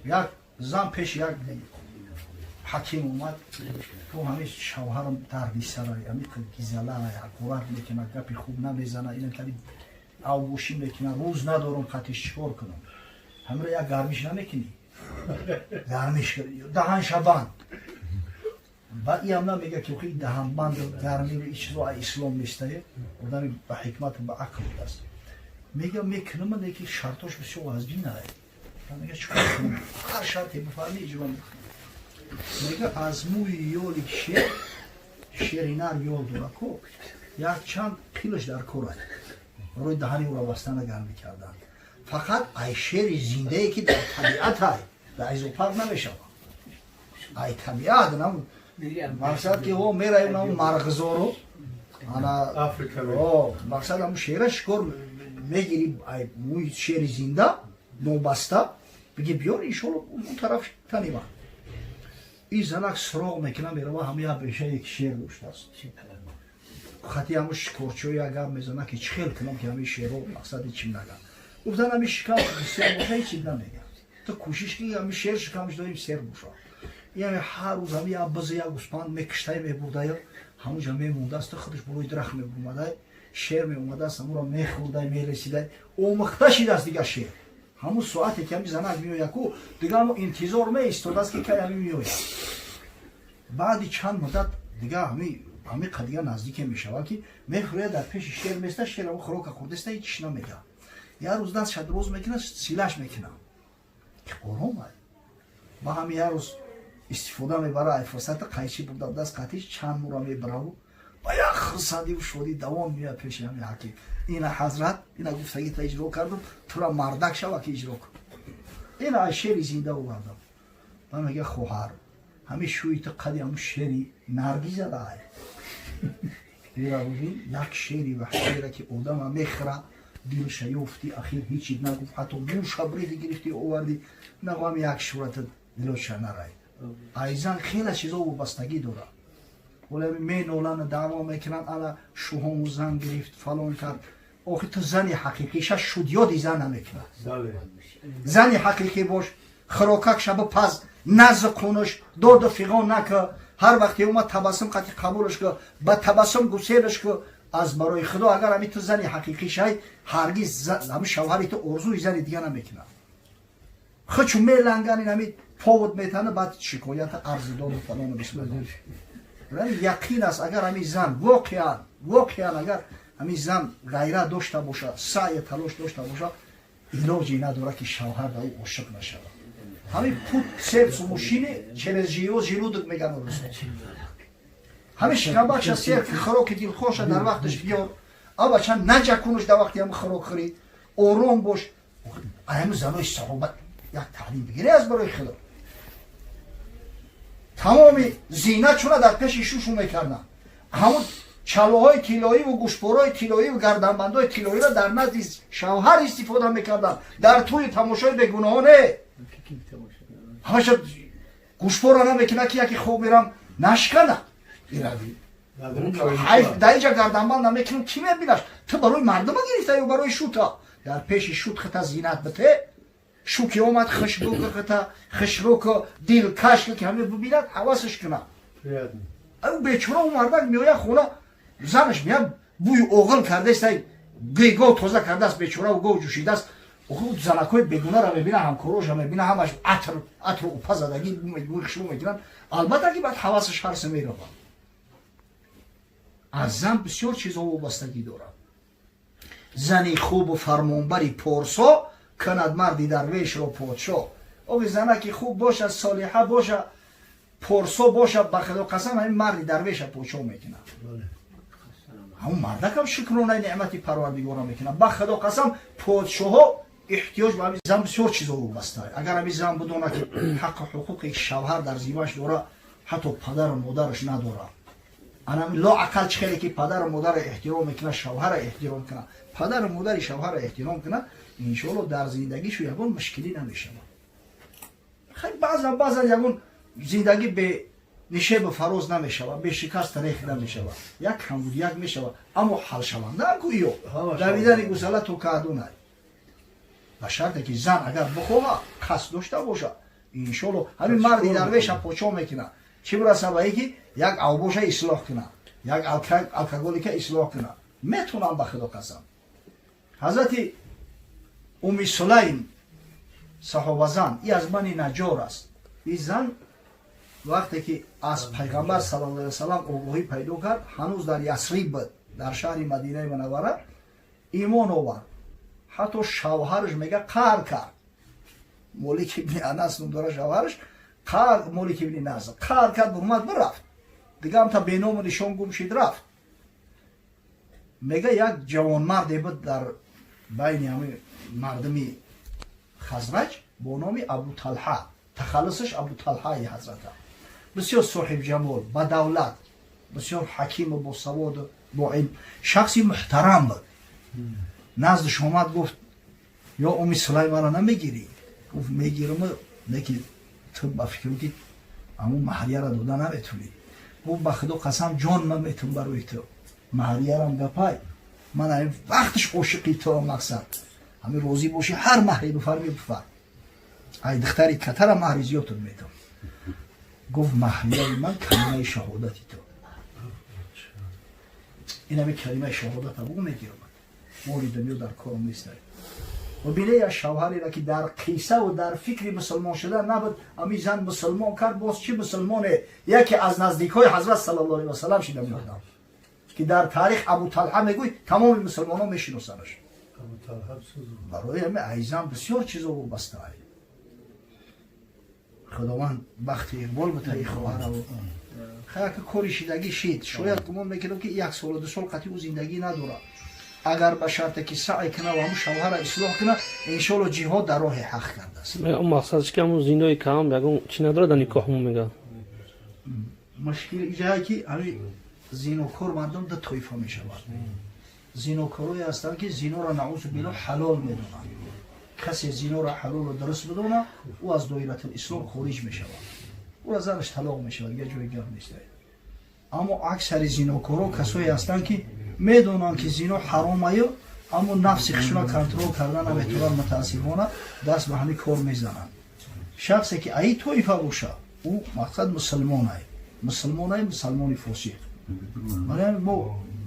Як зан пеши як ҳаким омад, то ҳами шавҳарам дарди сарай, ами гизалай, ҳақорат мекунад, гапи хуб намезана, ина кали авбошӣ мекунад, рӯз надорам, қатиш чикор кунам? Ҳамира як гармиш намекунӣ? Гармиш, даҳанша банд. Баъд иам намега, ки охи, даҳанбанд, гармӣ, и чизо ислом нестае. Одами ба ҳикмату ба ақл будааст. Мега, мекунам, леки шартош бисёр вазбинае. Мега, чикор кунам? Ҳар шарте бифармӣ, иҷро мекунам. Мега, аз мӯи ёли шер, шери нар ёл дора ко, як чанд қилаш дар кор аст барои даҳани ӯро бастана, гармӣ кардан. Фақат ай шери зиндае, ки дар табиат ай, дар зоопарк намешавад, ай табиат нам. Мақсад ки о мераем нам марғзору ана мақсад ҳамун шера шикор мегири, ай мӯи шери зинда нобаста биги, биёр, иншолло, он тараф танима. И занак суроғ мекунам, мерава, ҳама як бешае, ки шер доштааст, хати ҳамун шикорчиҳо як гап мезана, ки чӣ хел кунам, ки ҳамин шеро мақсади чим нага. Гуфтан, ҳамин шикам сер боша, ҳеч чиз намега. Ту кӯшиш ки ҳамин шер шикамаш доим сер боша. Яъне ҳар рӯз ҳами як биза, як гӯспанд мекиштай, мебурдая, ҳамунҷа мемондааст, худаш болои дарахт мебурмадай, шер меомадааст, ҳамуро мехӯрдай, мересидай, омӯхта шидааст. Дигар шер ҳамун соате ки ҳами занак меояд ку, дигар ҳамо интизор меистодааст, ки кай ҳами меояд. Баъди чанд муддат дигар ҳами дигар наздике мешавад, ки мефурӯяд, дар пеши шер места, шер ҳамо хӯрока хӯрдаста, ҳеч чиш намега. Як рӯз дастша дроз мекунад, силаш мекунад, ки ором ай. Ба ҳами як рӯз истифода мебара ай фурсата, қайчи бурда даст, қатиш чанд мура мебараву ба як хурсандиву шодӣ давом меояд пеши ҳами ҳаким. Ина, ҳазрат, ина гуфтагита иҷро кардам, тура мардак шава, ки иҷро кун. Ина ай шери зинда овардам. Ба мега, хоҳар, ҳами шӯи ту қади ҳамун шери наргиза дай. Як шери ваҳшиера, ки одама мехӯра, дилша ёфти, ахир ҳечи нагуфт, ҳатто гӯша бриди гирифти, оварди, нагӯ, як шурата дилоша нарай. Айзан хеле чизо вобастагӣ дорад. Вале меноланд, даъво мекунанд, ана шӯҳому зан гирифт, фалон кард. Охи, ту зани ҳақиқиша шудёди зан намекунад. Зани ҳақиқӣ бош, хӯрокак шаба паз, назу қунуш, доду фиғон нака. Ҳар вақте омад, табассум қати қабулаш ку, ба табассум гуселаш ку. Аз барои Худо, агар ҳами ту зани ҳақиқӣ шай, ҳаргиз ҳами шавҳари ту орзуи зани дига намекунад. Хучу меланган, ин ҳами повод метана, баъд шикоята, арзи доду фалону бисмилла. Яқин аст, агар ҳами зан воқеан, агар ҳами зан ғайрат дошта боша, саъю талош дошта боша, илоҷе надорад, ки шавҳар ба ӯ ошиқ нашавад. Ҳамин путь сердцу мужчины через его желудок, меган урусо. Ҳамин шикамбача сер, хӯроки дилхоша дар вақташ биёр, абача наҷакунуш, дар вақти ҳами хӯрок хӯрӣ ором бош. Ҳами занои саҳоба як таълим бигирӣ, аз барои Худо, тамоми зинатшуна дар пеши шушу мекарданд. Ҳамун чалоҳои тиллоиву гӯшпораи тиллоиву гарданбандҳои тиллоиро дар назди шавҳар истифода мекарданд, дар тӯи тамошои бегуноҳо не. Ҳамаша гӯшпора намекунад, ки яке хоб мерам, нашкана ирави. Дар инҷа гарданбанд намекунам, кӣ мебинаш? Ту барои мардума гирифта ё барои шута? Дар пеши шут хита зинат бите, шу ки омад, хушбӯ хита, хушрӯ, дилкаш, ки ҳаме бибинад, ҳавасаш кунад. Ӯ бечора, ӯ мардак меояд хона, занаш меяд, бӯи оғил кардааст, гов тоза кардааст, бечора, гов ҷӯшидааст. Занакҳои бегунаро мебина, ҳамкороша мебина, ҳамаш атр, атру упа задагӣ, бӯи хушбӯ мекунанд. Албатта, ки баъд ҳавасаш ҳарсе меравад. Аз зан бисёр чизҳо вобастагӣ дорад. Зани хубу фармонбари порсо кунад марди дарвешро подшоҳ. Ови занаки хуб боша, солиҳа боша, порсо боша, ба Худо қасам, ҳамин марди дарвеша подшоҳ мекунад. Ҳамун мардакам шукронаи неъмати Парвардигора мекунад. Ба Худо қасам, подшоҳо эҳтиёҷ ба ҳамин зан бисёр чизо вобаста. Агар ҳамин зан бидонад, ки ҳаққу ҳуқуқи шавҳар дар зимаш дора, ҳатто падару модараш надорад, анами лоақал чӣ хеле ки падару модарро эҳтиром мекунад, шавҳарро эҳтиром кунад, падару модари шавҳарро эҳтиром кунад, иншоалло, дар зиндагишу ягон мушкилӣ намешавад. Хай, баъзан ягон зиндагӣ бе нишебу фароз намешавад, бе шикаст рех намешавад, як камбудияк мешавад, аммо ҳалшаванда гӯё давидани гусала то каъдунай, ба шарте ки зан агар бихоҳа, қасд дошта бошад. Иншолло ҳамин марди дарвеша почо мекуна, чӣ бираса ба ки як авбоша ислоҳ куна, як алкоголика ислоҳ куна. Метунам, ба Худо қасам. Ҳазрати Уми Сулайм, саҳобазан, и аз Бани Наҷор аст. И зан вақте ки аз Пайғамбар саллаллоҳу алайҳи васалам огоҳӣ пайдо кард, ҳанӯз дар Ясриб буд, дар шаҳри Мадинаи Мунаввара, имон овард. Ҳатто шавҳараш, мега, қаҳр кард. Молик ибни Анас ном дора шавҳараш, қаҳр, Молик ибни Назр қаҳр кард, бурмад, бирафт, дига ҳамта беному нишон гум шид, рафт. Мега, як ҷавонмарде буд дар байни ҳами мардуми Хазраҷ бо номи Абу Талҳа, тахаллусаш Абу Талҳаи ҳазрата, бисёр соҳибҷамол, бадавлат, бисёр ҳакиму босаводу бо илм, шахси муҳтарам буд. Наздиш омад, гуфт: «Ё Уми Сулайм, мара намегирӣ?» Гуфт: «Мегирам, неки ту ба фикрам, ки ҳамун маҳрияра дода наметунӣ». Гуфт: «Ба Худо қасам, ҷон ман метун барои ту, маҳриярам гапай, ман ҳамин вақташ ошиқи ту, мақсад ҳамин розӣ бошӣ, ҳар маҳре бифарми, бифар, ай духтари катара маҳри зиёдтун метун». Гуфт: «Маҳрияи ман калимаи шаҳодати ту, ин ҳамин калимаи шаҳодата бугу, мегирам, моли дунё дар кором нест». Ва бине, шавҳареро, ки дар қиссаву дар фикри мусулмон шудан набуд, ҳамин зан мусулмон кард. Боз чӣ мусулмоне? Яке аз наздикҳои ҳазрат саллаллоҳу алайҳи васалам шида меодам, ки дар таърих Абу Талҳа мегӯй, тамоми мусулмонон мешиносанаш. Барои ҳами айзан бисёр чизо вобастаа. Худованд бахти иқбол битаи хоҳараву хаяка кори шидагӣ шид. Шояд гумон мекунам, ки як солу 2 сол қатъи ӯ зиндагӣ надорад. Агар ба шарте ки саъй куна ва ҳамун шавҳара ислоҳ куна, иншоалло ҷиҳод дар роҳи ҳақ кардааст. Мақсадш ки ҳамун зинои кам ягон чӣ надорад дар никоҳмон, мега. Мушкил иҷае, ки ҳами зинокор мардум ду тоифа мешавад. Зинокорое ҳастанд, ки зиноро, наузу биллоҳ, ҳалол медонанд. Касе зиноро ҳалолу дуруст бидона, ӯ аз доиратул ислом хориҷ мешавад, ӯра занаш талоқ мешавад, дигар ҷои гап нест. Аммо аксари зинокоро касое ҳастанд, ки медонанд, ки зино ҳаромаю, аммо нафси худшона контрол карда наметавонанд, мутаассифона даст ба ҳамин кор мезананд. Шахсе ки аи тоифа боша, ӯ мақсад мусулмонай, мусулмонай, мусалмони фосиқ. Барои мо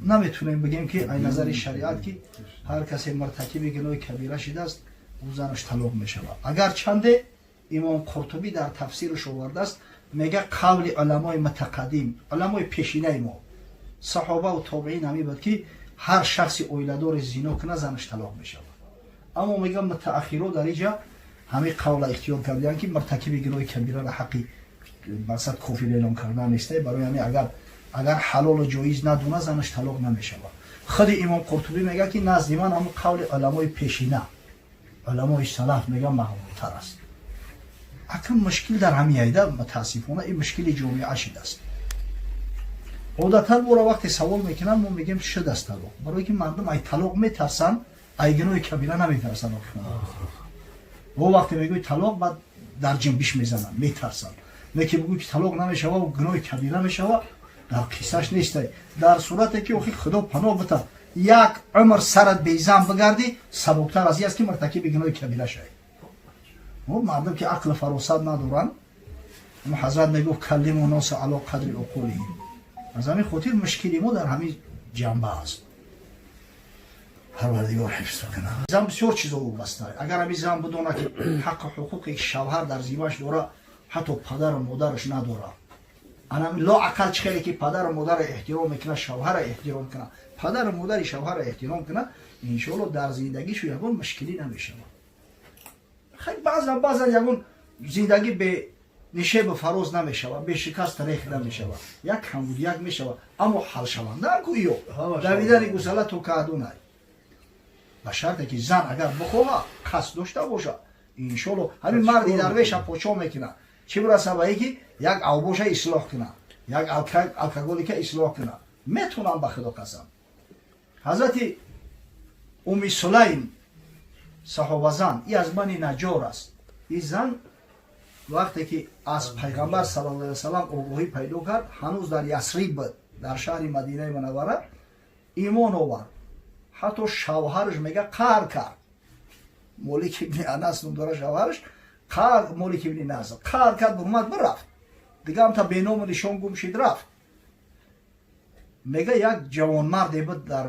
наметавонем бигем, ки ай назари шариат, ки ҳар касе муртакиби гуноҳи кабира шидааст, ӯ занаш талоқ мешавад. Агар чанде Имом Қуртубӣ дар тафсираш овардааст, мега, қавли уламои мутақаддим, уламои пешинаи мо, саҳобаву тобеин, ҳамин буд, ки ҳар шахси оиладори зино куна, занаш талоқ мешавад. Аммо мега, мутааххиро дар иҷа ҳамин қавла ихтиёр кардианд, ки муртакиби гуноҳи кабирара ҳаққи мақсад кофир эълон кардан несте. Барои ҳамин агар ҳалолу ҷоиз надуна, занаш талоқ намешавад. Худи Имом Қуртубӣ мега, ки назди ман ҳамун қавли уламои пешина, уламои салаф, мега, мақбултар аст. Акн мушкил дар ҳамин айда, мутаассифона ин мушкили ҷомеа шидааст. Одатан моро вақте савол мекунанд, мо мегӯем, шудааст талоқ, барое ки мардум ай талоқ метарсанд, ай гуноҳи кабира наметарсанд. Во вақте мегӯи талоқ, баъд дар ҷинбиш мезананд, метарсанд. Не ки бигӯй, ки талоқ намешава, гуноҳи кабира мешава, дар қиссаш нестай. Дар сурате ки охи, Худо паноҳ бита, як умр сарат безан бигардӣ, сабуктар аз ин аст, ки муртакиби гуноҳи кабира шавӣ. Мардум ки ақлу фаросат надоранд, ҳазрат мегуфт: «Каллиму носа ало қадри уқулиҳим». Аз ҳамин хотир мушкили мо дар ҳамин ҷанба аст. Парвардигор ҳифз кунад. Зан бисёр чизо вобаста. Агар ҳамин зан бидона, ки ҳаққу ҳуқуқе шавҳар дар зимаш дора, ҳатто падару модараш надора, анами лоақал чӣ хеле ки падару модарро эҳтиром мекунад, шавҳара эҳтиром кунад, падару модари шавҳара эҳтиром кунад, иншоалло дар зиндагишу ягон мушкилӣ намешавад. Хай, баъзан баъзан ягон зиндагӣ бе нишебу фароз намешавад, бе шикаст рех намешавад, як камбудияк мешавад, аммо ҳалшаванда гӯё давидани гусала то каъдунай, ба шарте ки зан агар бихоҳа, қасд дошта бошад, иншоалло ҳамин марди дарвеша почо мекунад, чӣ бираса ба ки як авбоша ислоҳ кунад, як алкоголика ислоҳ кунад. Метунам, ба Худо қасам. Ҳазрати Уми Сулайм, саҳобазан, и аз Бани Наҷор аст. И зан вақте ки аз Пайғамбар саллаллоҳу алайҳи васалам огоҳӣ пайдо кард, ҳанӯз дар Ясриб буд, дар шаҳри Мадинаи Мунаввара, имон овард. Ҳатто шавҳараш, мега, қаҳр кард. Молик ибни Анас ном дора шавҳараш, Қар Молик ибни Назр қар кард, бурмад, бирафт. Дига ҳамта беному нишон гум шид, рафт. Мега, як ҷавонмарде буд дар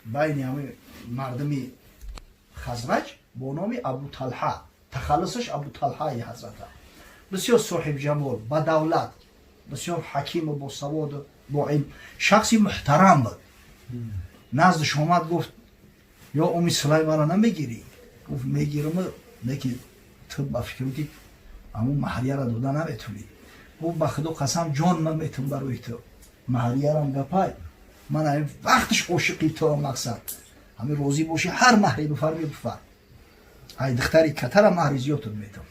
байни ҳами мардуми Хазраҷ бо номи Абу Талҳа, тахаллусаш Абу Талҳаи ҳазрата. Бисёр соҳибҷамол, бадавлат, бисёр ҳакиму босаводу бо илм, шахси муҳтарам буд. Наздаш омад, гуфт: «Ё Уми Сулайм, мара намегирӣ?» Гуфт: «Мегирам, леки ту ба фикрам, ки ҳамун маҳрияро дода наметунӣ». Гуфт: «Ба Худо қасам, ҷон ман метун барои ту, маҳриярам гапай, ман ҳамин вақташ ошиқи ту, мақсад ҳамин розӣ бошӣ, ҳар маҳре бифарми, бифар, ай духтари катара маҳри зиёдтун метам».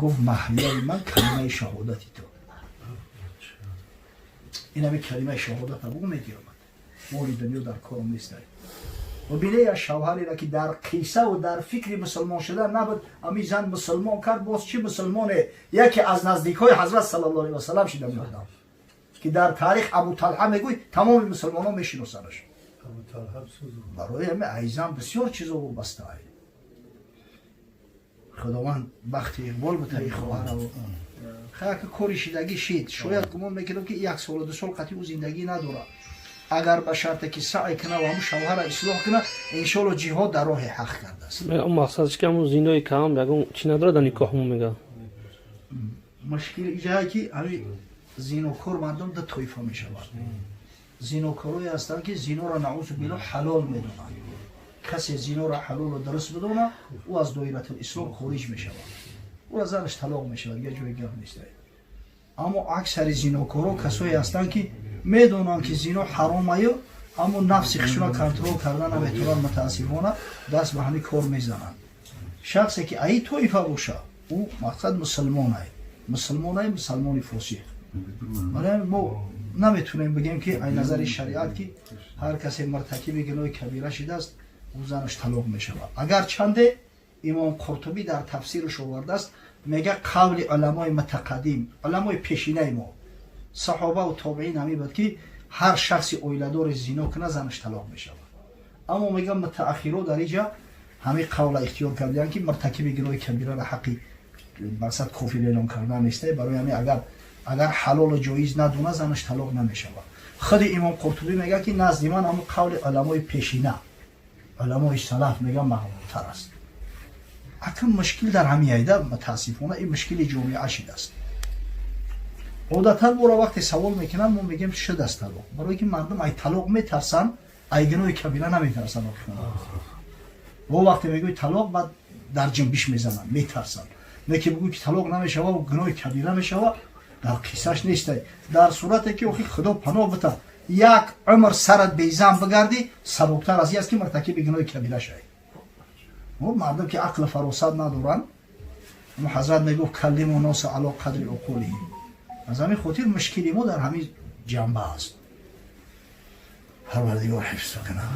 Гуфт: «Маҳрияи ман калимаи шаҳодати ту, ин ҳамин калимаи шаҳодата бугу, мегирамад, моли дунё дар корам нестай». Ва бине, як шавҳареро, ки дар қиссаву дар фикри мусулмон шудан набуд, ҳамин зан мусулмон кард. Боз чӣ мусулмоне! Яке аз наздикҳои ҳазрат саллаллоҳу алайҳи васалам шида меодам, ки дар таърих Абу Талҳа мегӯй, тамоми мусулмонон мешиносанаш. Барои ҳами айзан бисёр чизо вобастаа. Худованд бахти иқбол битаи хоҳараву хаяка кори шидагӣ шид. Шояд гумон мекунам, ки як солу 2 сол қатъи ӯ зиндагӣ надорад. Агар ба шарте ки саъй куна ва ҳамун шавҳара ислоҳ куна, иншоалло ҷиҳод дар роҳи ҳақ кардааст. Мақсадш ки ҳамун зинои кам ягон чӣ надорад дар никоҳ мега. Мушкил иҷае, ки ҳами зинокор мардум ду тоифа мешавад. Зинокорое ҳастанд, ки зиноро, наузу биллоҳ, ҳалол медонанд. Касе зиноро ҳалолу дуруст бидонад, ӯ аз доиратул ислом хориҷ мешавад, ӯра занаш талоқ мешавад, дигар ҷои гап нест. Аммо аксари зинокоро касое ҳастанд, ки медонанд, ки зино ҳаромаю, аммо нафси худшона контрол карда наметавонанд. Мутаассифона, даст ба ҳамин кор мезананд. Шахсе ки аи тоифа боша, ӯ мақсад мусулмонай, мусулмонай, мусалмони фосиқ. Барои мо наметунем бигем, ки ай назари шариат, ки ҳар касе муртакиби гуноҳи кабира шидааст, ӯ занаш талоқ мешавад. Агар чанде Имом Қуртубӣ дар тафсираш овардааст, мега, қавли уламои мутақаддим, уламои пешинаи мо, саҳобаву тобеин, ҳамин буд, ки ҳар шахси оиладори зино кунад, занаш талоқ мешавад. Аммо мега, мутааххиро дар иҷа ҳамин қавла ихтиёр кардианд, ки муртакиби гуноҳи кабирара ҳаққи мақсад кофир эълон кардан несте. Барои ҳамин агар ҳалолу ҷоиз надона, занаш талоқ намешавад. Худи Имом Қуртубӣ мега, ки назди ман ҳамун қавли уламои пешина, уламои салаф, мега, мақбултар аст. Акн мушкил дар ҳамин айда, мутаассифона, ин мушкили ҷомеа шидааст. Одатан моро вақте савол мекунанд, мо мегӯем, шудааст талоқ, барое ки мардум ай талоқ метарсанд, ай гуноҳи кабира наметарсанд. Во вақте мегӯи талоқ, баъд дар ҷунбиш мезананд, метарсанд. Не ки бигӯй, ки талоқ намешава, гуноҳи кабира мешава, дар қиссаш нестай. Дар сурате ки охи, Худо паноҳ бита, як умр сарат безан бигардӣ, сабуктар аз ин аст, ки муртакиби гуноҳи кабира шавӣ. Мардум ки ақлу фаросат надоранд, ҳазрат мегуфт: «Каллиму носа ало қадри уқулиҳим». Аз ҳамин хотир мушкили мо дар ҳамин ҷанба аст. Парвардигор ҳифз кунад.